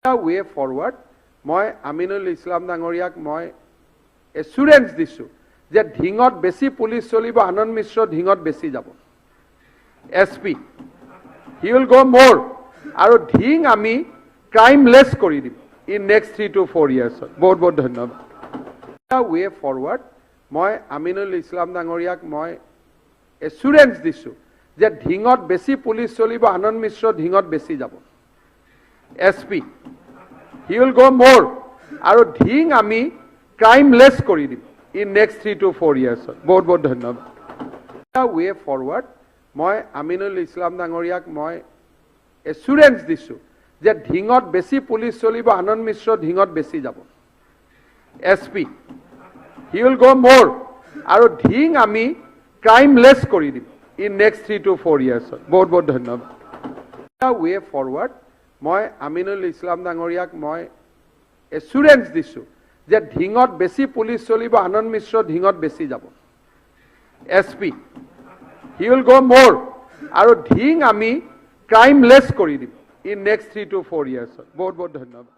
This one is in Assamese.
ৱে ফৰৱাৰ্ড, মই আমিনুল ইছলাম ডাঙৰীয়াক মই এচুৰেঞ্চ দিছোঁ যে ঢিঙত বেছি পুলিচ চলিব, আনন্দ মিশ্ৰ ঢিঙত বেছি যাব। SP, he will go more আৰু ঢিং আমি ক্ৰাইমলেছ কৰি দিম ইন নেক্সট 3 টু 4 ইয়াৰ্ছত। বহুত বহুত ধন্যবাদ। ৱে ফৰৱাৰ্ড, মই আমিনুল ইছলাম ডাঙৰীয়াক মই এচুৰেঞ্চ দিছোঁ যে ঢিঙত বেছি পুলিচ চলিব, আনন্দ মিশ্ৰ ঢিঙত বেছি যাব। SP, he will go more আৰু ঢিং আমি ক্ৰাইমলেছ কৰি দিম ইন নেক্সট 3 টু 4 ইয়াৰ্ছত। বহুত বহুত ধন্যবাদ। ৱে ফৰৱাৰ্ড, মই আমিনুল ইছলাম ডাঙৰীয়াক মই এচুৰেঞ্চ দিছোঁ যে ঢিঙত বেছি পুলিচ চলিব, আনন্দ মিশ্ৰ ঢিঙত বেছি যাব। SP, he will go more আৰু ঢিং আমি ক্ৰাইমলেছ কৰি দিম ইন নেক্সট 3 টু 4 ইয়াৰ্ছত। বহুত বহুত ধন্যবাদ। ৱে ফৰৱাৰ্ড, মই আমিনুল ইছলাম ডাঙৰীয়াক মই এচুৰেঞ্চ দিছোঁ যে ঢিঙত বেছি পুলিচ চলিব, আনন্দ মিশ্ৰ ঢিঙত বেছি যাব। SP, he will go more আৰু ঢিং আমি ক্ৰাইমলেছ কৰি দিম ইন নেক্সট 3 টু 4 ইয়াৰ্ছত। বহুত বহুত ধন্যবাদ।